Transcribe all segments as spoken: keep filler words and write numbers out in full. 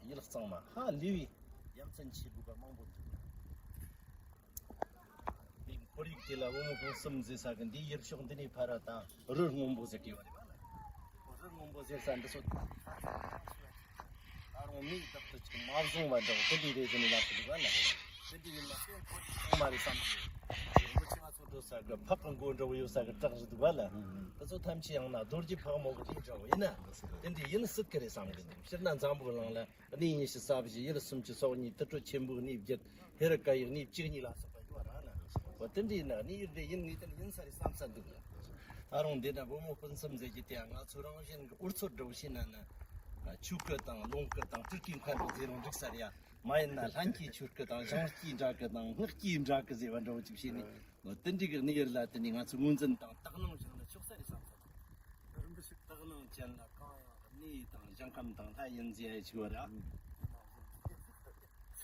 ཡུལ་གཙང་མ་ཧ་ལས་པའི་ཡ་མཚན་ཆེ་དགོས་པ་མང་པོ་འདུག་དེ་ཁོར་ཡུག་དེ་ལ་བུ་མོ་ཕུན་སུམ་མཛེས་ས་གི་འདིའི་ཡུལ་ཕྱོགས་འདི་ནས་ཕར་ར་དང་རི་སྔོན་པོ་ཟེར་གི་ཡོད་རེད་པ་ལ། རི་སྔོན་པོ་ཟེར་ས་འདི་ཚོ་ད་རུང་མིག་བདག་ཏུ་ཅིག་མ་བཟུང་བ་འདྲ་བོ་དེ་འདྲའི་རེད་ཟེར་ནས་ལབ་ཀྱི་འདུག་པ་ལ། དེ་འདྲ་ཡིན་ན་ཁོ་ཁོར་ཡུག་ཚང་མ་རེད་བསམ་གི་ཡོད། རིན་པོ་ཆེ་ང་ཚོ་འགྲོ་ས་གི་ཕག་གི་མགོ་འདྲ་བོ་ཡོད་ས་གི་བྲག་རེད་འདུག་པ་ལ། དེ་ཚོ་ཐམས་ཅད་ཡང་ན་རྡོ་རྗེ་ཕག་མོ་གི་རིགས་འདྲ་བོ་ཡིན་ན། དེ་འདྲ་ཡིན་སྲིད་གི་རེད་བསམ་གི་འདུག་སྤྱིར་ན་འཛམ་བུ་གླིང་ལ་གནས་ཉི་ཤུ་རྩ་བཞི་ཡུལ་སུམ་ཅུ་སོ་གཉིས། དུར་ཁྲོད་ཆེན་པོའི་གནས་བརྒྱད། ཧེ་རུ་ཀ་ཡི་གནས་བཅུ་གཉིས་ལ་སོགས་པ་ཡོད་ར་ན། འོ་དེ་འདྲའི་ནང་གནས་ཡུལ་དེ་ཡིན་ངེས་དོན་ཡིན་ས་རེད་བསམ་ས་འདུག་ད་རུང་འདི་ན་བུ་མོ་སྤུན་གསུམ་ཟེར་གྱི་དེ་ང་ཚོ་རང་བཞིན་གྱི་འུར་ཚོད་འདྲ་བོ་ཞིག་ན་ན། ཆུ་སྐུ་དང་རླུང་སྐུ་དང་སྤྲུལ་སྐུའི་མཁའ་འགྲོ་དེ་རུང་འགྲིག་ས་རེད་ཡ། མ་ཡིན་ན་ལྷན་སྐྱེས་ཆུ་སྐུ་དང་བྱང་སྐྱེས་སྦྲ་སྐུ་དང་སྔགས་སྐྱེས་སྦྲ་སྐུ་ཟེར་བ་འདྲ་བོ་ཅིག་བྱས་ནས། འོ་དེ་འདྲའི་གི་གནས་ཡུལ་ལ་དེ་ནས་ང་ཚོ་ངོས་འཛིན་དང་དག་སྣང་བྱུང་ན་ཆོག་ས་རེད་བསམ་ས་འདུག་རིན་པོ་ཆེ་དག་སྣང་ཅན་ལ་གང་ཡང་གནས་དང་ཞིང་ཁམས་དང་ལྷ་ཡིན་ཟེར་ཡ་ཞིག་བ་ར།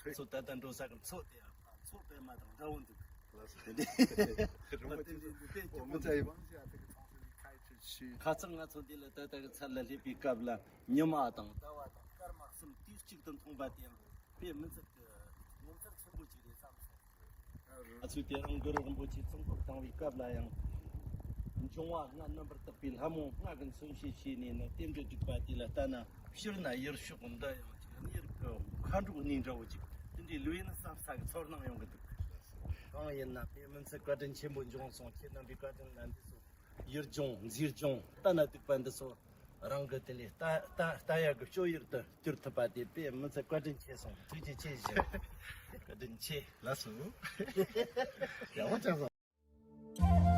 མཚོ་ད་ལྟ་འགྲོ་ས་གི་མཚོ་དེ་ཡང་མཚོ་པད་མ་དང་འདྲ་བོ་འདུག་ལགས་སོ། དེ་འདྲའི་དེ་རིན་པོ་ཆེ་འོ་མི་ཚ་ཡི་དབང་ཆ་དེ་གི་ཚོང་ཟོག་ནི་ཁ་ཆུ་ཆུ། ཁ་ཚང་ང་ཚོ་འདི་ལ་ད་ལྟ་གི་ཚལ་ལ་སླེབས་པའི་སྐབས་ལ་ཉི་མ་དང་ཟླ་བ་དང་སྐར་མ་གསུམ་དུས་གཅིག་ཏུ་མཐོང་པ་དེ་ཡང་དཔེ་མི་ཚད་ཀྱི་ངོ་མཚར་ཆེན་པོ་ཅིག་རེད་བསམ་སོང་། ང་ཚོས་དེ་རིང་གུ་རུ་རིན་པོ་ཆེ་ཚོགས་འཁོར་བཏང་བའི་སྐབས་ལ་ཡང་། འབྱུང་བ་ལྔ་རྣམ་པར་དག་པའི་ལྷ་མོ་ལྔ་གི་མཚོན་བྱེད་བྱས་ནས་ནི་རྟེན་འབྲེལ་བསྒྲིགས་པ་དེ་ལ་ལྟ་ན། སྤྱིར་ན་ཡུལ་ཕྱོགས་འདི་ཡང་ཅིག་གནས་ཡུལ་གྱི་མཁའ་འགྲོ་གནས་འདྲ་བོ་ཅིག་དེ་འདྲའི་ལུས་ཡིན་བསམ་ས་གི་ཚོར་སྣང་ཡོང་གི་འདུག་གང་ཡིན་ན་དཔེ་མི་ཚད་བཀའ་དྲིན་ཆེན་པོ་འབྱུང་སོང་། ཁྱེད་རྣམ་པའི་བཀའ་དྲིན་ལ་འདི་ཚོ་ཡུལ་ལྗོངས་མཛེས་ལྗོངས་ལྟ་ན་སྡུག་པ་འདི་ཚོ་རང་གི་དེ་ལས་ལྟ་ལྟ་ལྟ་ཡག་གི་སྤྱོད་ཡུལ་དུ་གྱུར་ཐུབ་པ་དེ་དཔེ་མི་ཚད་བཀའ་དྲིན་ཆེ་སོང་། ཐུགས་རྗེ་ཆེ་ཞུ། བཀའ་དྲིན་ཆེ། ལགས་སོ། ཡག་པོ་བྱུང་སོང་།